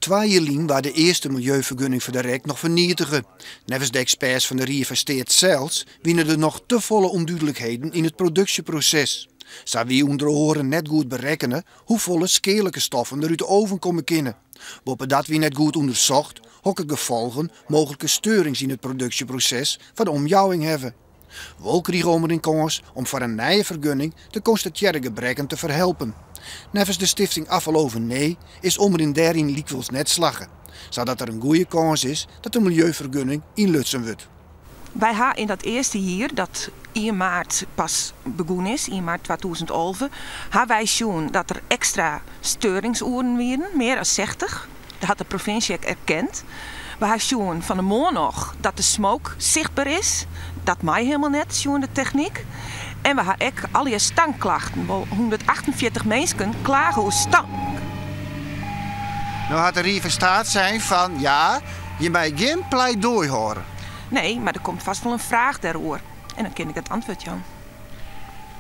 Twa jier lyn waard de earste miljeufergunning foar de rek noch fernietige. Neffens de eksperts fan de Rie fan Steat sels wiene der noch te folle ûndúdlikheden yn it produksjeproses. Sa wie ûnder oare net goed berekkene hoefolle skealike stoffen der út de oven komme kinne. Boppedat wie net goed ûndersocht hokker gefolgen mooglike steurings yn it produksjeproses foar de omjouwing hawwe. Wol krige Omrin kâns om foar in nije fergunning de konstatearre gebrekken te ferhelpen. Neffens de stifting Afvaloven Nee is Omrin dêryn lykwols net slagge, sadat der in goede kâns is dat de miljeufergunning ynlutsen wurdt. Wy ha yn dat earste jier, dat ien maart pas begûn is, ien maart 2011, ha wy sjoen dat der ekstra steuringsoeren wienen, mear as 60. Dat hat de provinsje ek erkend. We ha sjoen fan 'e moarn noch dat de smook sichtber is. Dat mei hielendal net, sjoen de technyk. En we ha ek allegear stankklachten. Wol 148 minsken klage oer stank. No hat de Rie fan Steat sein fan ja, je meie gjin pleidoai hâlde. Nee, mar der komt fêst wol in fraach dêroer. En dan kin ik it antwurd jaan.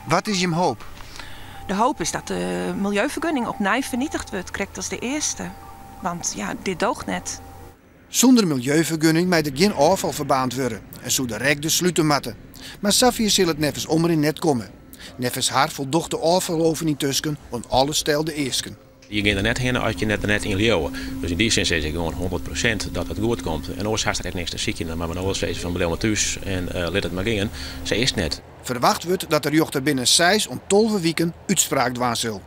Wat is jim hoop? De hoop is dat de miljeufergunning opnij fernietigd wurdt, krekt as de earste. Want ja, dit doocht net. Sûnder miljeufergunning mei der gjin ôffal ferbaarnd wurde en soe de rek dus slute moatte. Mar safier sil it neffens Omrin net komme. Neffens har foldocht de ôffaloven yntusken oan alle stelde easken. Je gean der net hinne as je net der net yn leauwe. Dus yn dy sin sis ik gewoan 100% dat it goed komt. En oars hast der ek niks te sykjen. Dan moatte we no wol sizze fan bliuw mar thús en lit it mar gean. Sa is it net. Ferwachte wurdt dat de rjochter binnen 6 oant 12 wiken útspraak dwaan sil.